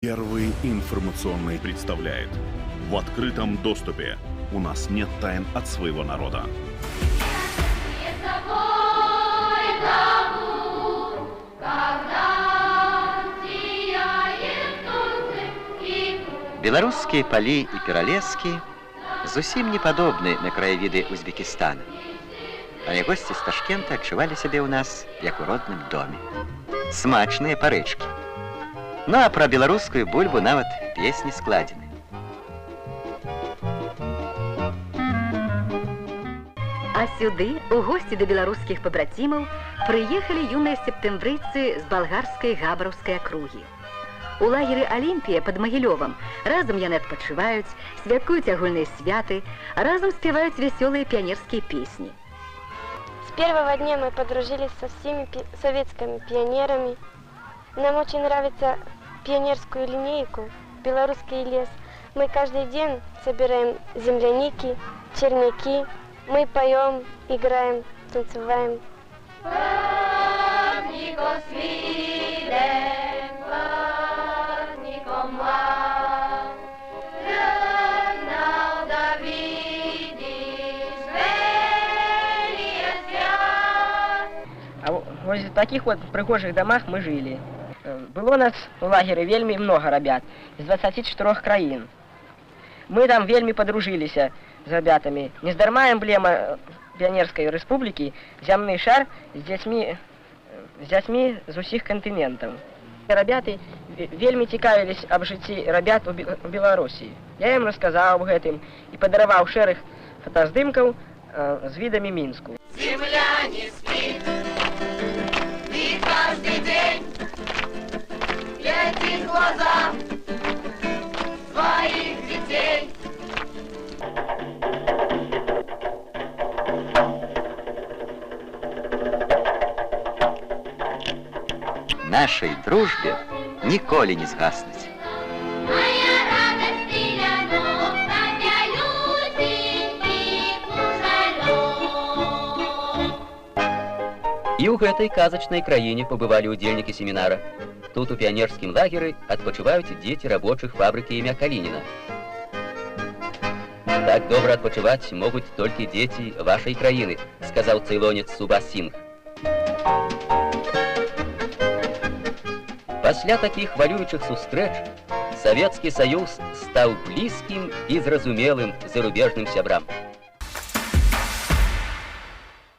Первый информационный представляет. В открытом доступе. У нас нет тайн от своего народа. Беларускія палі і пералескі зусім не падобны на краявіды Узбекістана. Але госці з Ташкента адчувалі сябе ў нас як у родным доме. Смачныя парэчкі. Ну а пра беларускую бульбу нават песні складзены. А сюды, у госці да беларускіх пабрацімаў, прыехалі юныя септэмбрыйцы з балгарскай габраўскай акругі. У лагеры «Алімпія» пад Магілёвам разам яны адпачываюць, святкуюць агульныя святы, разам спяваюць вясёлыя піянерскія песні. С первого дня мы подружились со всеми советскими пионерами. Нам очень нравится пионерскую линейку «Белорусский лес». Мы каждый день собираем земляники, черняки. Мы поем, играем, танцеваем. А вось в таких вот прыгожых домах мы жили. Было нас у лагеры вельмі много ребят из 24 краін. Мы там вельмі подружыліся з ребятами. Нездарма эмблема пионерской республики земный шар с дзецьмі з усіх кантынентаў. Ребята вельмі цікавілись аб жыцці ребят у Беларусі. Я ім расказаў аб гэтым і падараваў шэраг фотаздымкаў з відамі Мінску. Земля не спит, и каждый день глядит в глаза своих детей. Нашай дружбе ніколі не згаснуць. Моя радость біля ног капелюсенький кушалек. І ў гэтай казачнай краіне пабывалі удзельнікі семінара. Тут у піянерскім лагеры адпачываюць дзеці рабочых фабрыкі імя Калініна. Так добра адпачываць могуць толькі дзеці вашай краіны, сказаў цейлонец Субас Сінг. Пасля такіх хвалюючых сустрэч Савецкі Саюз стаў блізкім і зразумелым зарубежным сябрам.